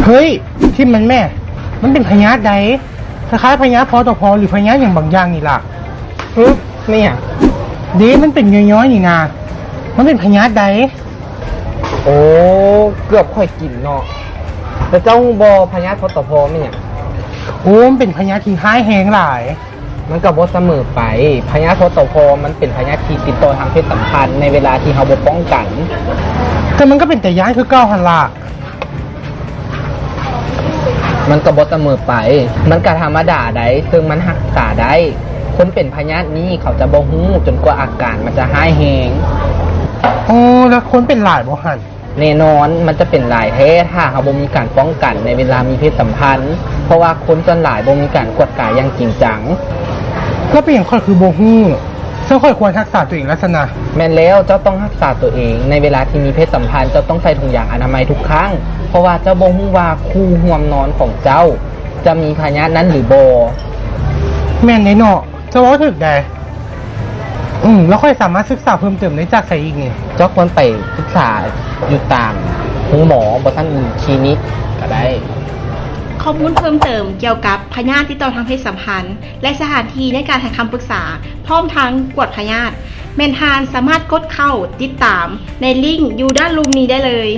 ເຮີ້ຍ ຖິ້ມມັນແມ້ ມັນເປັນພະຍາດໃດ໋ ຄ້າຍໆພະຍາດ ພຕພ ຫຼືພະຍາດຫຍັງບາງຢ່າງນີ້ລະ. ຫຶ ແມ່ນຫຍັງ? ເດ້ ມັນເປັນຍ້ອຍໆນີ້ນາ ມັນເປັນພະຍາດໃດ໋? ໂອ້ ເກືອບຂ້ອຍກິນເນາະ. ແລ້ວເຈົ້າຮູ້ບໍ່ ພະຍາດ ພຕພ ແມ່ນຫຍັງ? ໂອ້ ມັນເປັນພະຍາດທີ່ຮ້າຍແຮງຫຼາຍ. ມັນກໍບໍ່ສະເໝີໄປ. ພະຍາດ ພຕພ ມັນເປັນພະຍາດທີ່ຕິດຕໍ່ທາງເພດສຳພັນໃນເວລາທີ່ເຮົາບໍ່ປ້ອງກັນ. ແຕ່ມັນກໍເປັນຕາຢ້ານຄືເກົ່າຫັ້ນລະ. ມັນກໍບໍ່ສະເໝີໄປ. ມັນກໍທຳມະດາໃດ໋ ເຊິ່ງມັນຮັກສາໄດ້. ຄົນເປັນພະຍາດນີ້ເຂົາຈະບໍ່ຮູ້ຈົນກວ່າອາການມັນຈະຮ້າຍແຮງ. ໂອ້ ແລ້ວຄົນເປັນຫຼາຍບໍ່ຫັ້ນ? ແນ່ນອນ, ມັນຈະເປັນຫຼາຍແທ້ ຖ້າເຮົາບໍ່ມີການປ້ອງກັນໃນເວລາມີເພດສຳພັນ, ເພາະວ່າຄົນສ່ວນຫຼາຍບໍ່ມີການກວດກາຢ່າງຈິງຈັງ. ແລ້ວເປັນຫຍັງຂ້ອຍຄືບໍ່ຮູ້? ຊັ້ນຂ້ອຍຄວນຮັກສາຕົວເອງລະຊັ້ນນະ. ແມ່ນແລ້ວ, ເຈົ້າຕ້ອງຮັກສາຕົວເອງ. ໃນເວລາທີ່ມີເພດສຳພັນ, ເຈົ້າຕ້ອງໃສ່ຖົງຢາງອະນາໄມທຸກຄັ້ງ, ເພາະວ່າເຈົ້າບໍ່ຮູ້ວ່າຄູ່ຮ່ວມນອນຂອງເຈົ້າຈະມີພະຍາດນັ້ນຫຼືບໍ່. ແມ່ນເດ້ເນາະ, ເຈົ້າເວົ້າຖືກໃດ. ອືມ ແລ້ວຂ້ອຍສາມາດສຶກສາເພີ່ມເຕີມໄດ້ຈາກໃສອີກນີ້? ເຈົ້າຄວນໄປສຶກສາຢູ່ຕາມໂຮງໝໍ, ບໍ່ຊັ້ນຄລີນິກກໍໄດ້. ຂໍ້ມູນເພີ່ມເຕີມກ່ຽວກັບພະຍາດຕິດຕໍ່ທາງເພດສຳພັນ ແລະ ສະຖານທີ່ໃນການໃຫ້ຄຳປຶກສາ ພ້ອມທັງກວດພະຍາດ ແມ່ນທ່ານສາມາດກົດເຂົ້າຕິດຕາມໃນລິ້ງຢູ່ດ້ານລຸ່ມນີ້ໄດ້ເລີຍ.